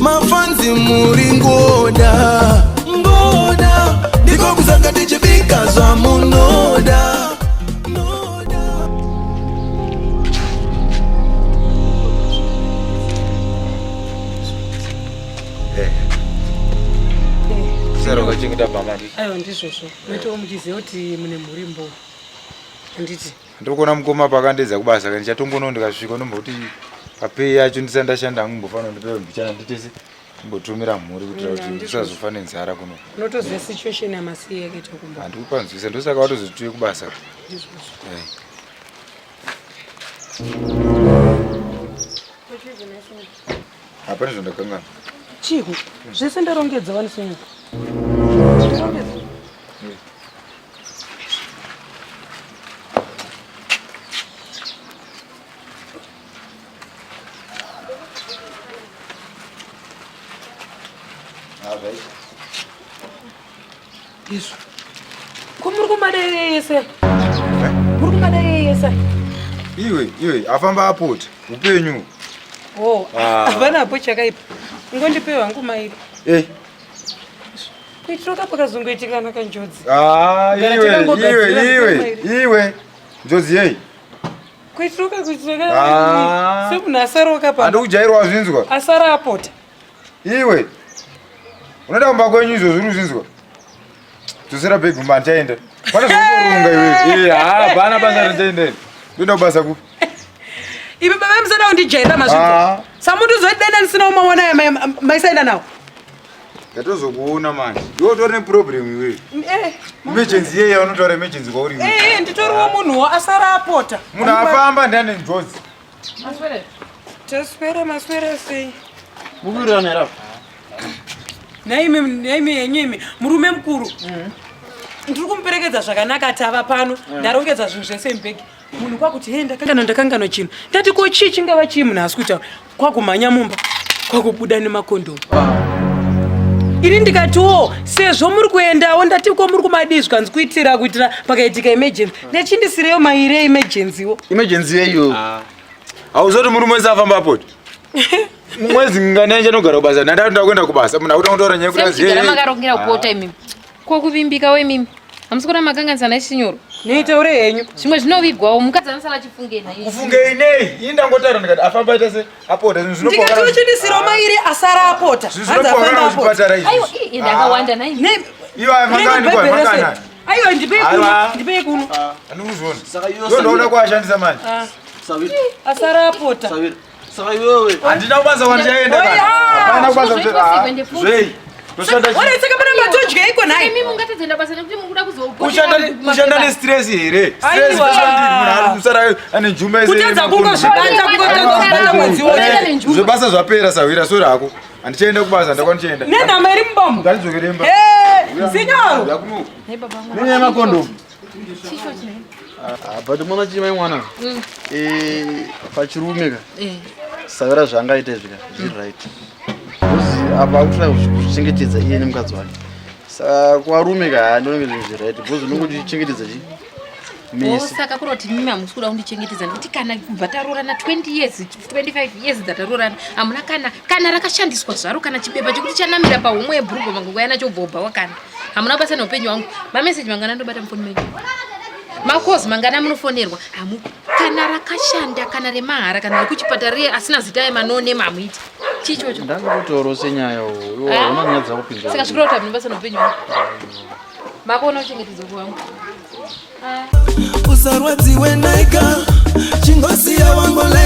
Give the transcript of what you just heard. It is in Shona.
Mafanzi muri ngoda ngoda, ndiko kusanga tichibika zvamunoda noda. Sara ukachengeta bhamani. Aiwa ndizvozvo. Moitawo muchiziva kuti mune mhuri mbo. Handiti. Ndikuona mukoma pakandeedza kubasa ka ndichatongono ndikasvika ndombokuti papay yacho ndisati ndashanda hangu mbofanira kundipewa mbichana nditese mbotumira mhuri kuitira kuti ndisazofa nenzara kuno. Unotoziva situation yamasiye yakaita kumba. Handikupanzwisa ndosaka watozoti kubasa. Ndizvozvo. Eh. Hapana zvandakanganwa. Chiiko? Zvese ndarongedza wani senyu. Ndarongedza. Izvo. Ko muri kumada yese? Muri kumada yese? Iwe, iwe, afamba apota. Upenyu. Oh, Ah. hapana hapo chakaipa. Ngondipewo hangu mairi. Eh. Kuitira pakazongoitikana kanjodzi. Ah, Gara iwe, takangogadzira iwe, iwe, mukoma iri. iwe. Njodzi yei? Kuitira kuitira Ah. semunhu asara pa. Andikujairwa zvinzwa. Asara apota. Iwe. Unoda kumba kwenyu izvo zviri zvinzwa. Dzosera bhegi kumba handichaenda. Pane zvaunorunga iwe. Eh, ah, hapana basa randichaenda. Ndoenda kubasa kupi? Ivi baba musada kundijairira mazvinzwa. Ah. Samuntu zodenda ndisina umaona maisaenda nawo. Ndatozokuona manje. Iwe utori neproblem iwe. Eh, Emergency yei yaunotaura emergency kwauri iwe. eh, nditoriwo munhuwo asara apota. Munhu afamba ndiane njodzi. Maswera. Taswera maswera sei? Mukuwirirana here apa? Nhaimi nhaimi henyu imi murume mukuru. Ndiri kumuperekedza zvakanaka tava pano. Ndarongedza zvinhu zvese mubhegi. Munhu kwakuti he ndakanganwa ndakanganwa chinhu. Ndati ko chii chingava chii munhu asi kutaura. Kwakumhanya mumba kwakubuda nemakondomu. Ini ndikatiwo sezvo muri kuendawo ndati ko muri kumadii zvikanzi kuitira kuitira pakaitika emergency. Ndachindisireyo mairi emergencywo. Emergency yeyo. Hauzoti murume wese afamba apota. Mwedzi ngani anogara kubasa ndanda ndoda kuenda kubasa munhu akuda kutaura nyaya yekuti Semuchigara aziye. makarongera kupota imimi. Ko kuvimbika wemimi. Hamusi kuona makanganisana chinyoro. Neitaure henyu. Zvimwe zvinovigwawo mukadzi anosara achifungei naye. Kufungei nei? Ini ndangotaura ndikati afamba aita se apota zvinhu Ndikati zvinopokana. uchindisirawo mairi asara apota. Zvinhu Hanzi zvinopokana afamba apota. kuchipatara izvi. Aiwa, ii ndakawanda nhai. Ne- Iwe aya mangani kwa Rinenge mangani. bhebhi Aiwa ndipei kuno, Aiwa. ndipei kuno. Andikuzviona. Saka iwe Iwe ndoona kuashandisa manje. Sawira. Asara apota. Sawira. Saka iwewe. Handina kubasa kwandichaenda Oya! kana. Hapana kubasa Zvinoitwa kuti- sei kuende futi? Zvei? Toshanda chi- Waretseka pana matodyeiko nhai? Imi mungatadzoenda basa nekuti mukuda kuzoupota. Kushanda nestress here? Stress Aiwa. kushandiri munhu ari kusara ane njuma yese. Kutadza kungozvibata kungotadza kuzvibata mwedzi wose. Zvebasa zvapera sahwira sori hako. Handichaenda kubasa ndakwa ndichaenda. Nenhama iri mubomo. Ngatidzokere imba. Eh, sinyoro. Yakuno. Nenyaya yemakondomu. Ah, but mwana chimai mwana. Eh, pachirume ka. Sawira zvaangaita izvi ka, zviri right. Because apa akutoda kuzvichengetedza iye nemukadzi wake. Saka kuvarume ka haa ndinonge zviri zviri right because unongotichengetedza chi mese. Saka kuroti mimi hamusi kuda kundichengetedza nekuti kana kubva taroorana 20 years 25 years dzataroorana hamuna kana kana rakashandiswa zvaro kana chibepa chekuti chanamira pahomwe yebhurugwa mangongo yana chobva kana hamuna basa neupenyu hwangu mameseji mangana ndobata mufoni menyu makozi mangana munofonerwa hamu kana rakashanda kana remahara kana rekuchipatara riye asina zita emanonema hamuiti chii ichocho Ndangokutorawo senyaya iwe hauna nyaya dzakupinza. saka zvikureva kuti hamuna basa neupenyu hwangu makuona kuchengetedzwa kwangu Usarwadziwe naika, chingosiya wangoleka.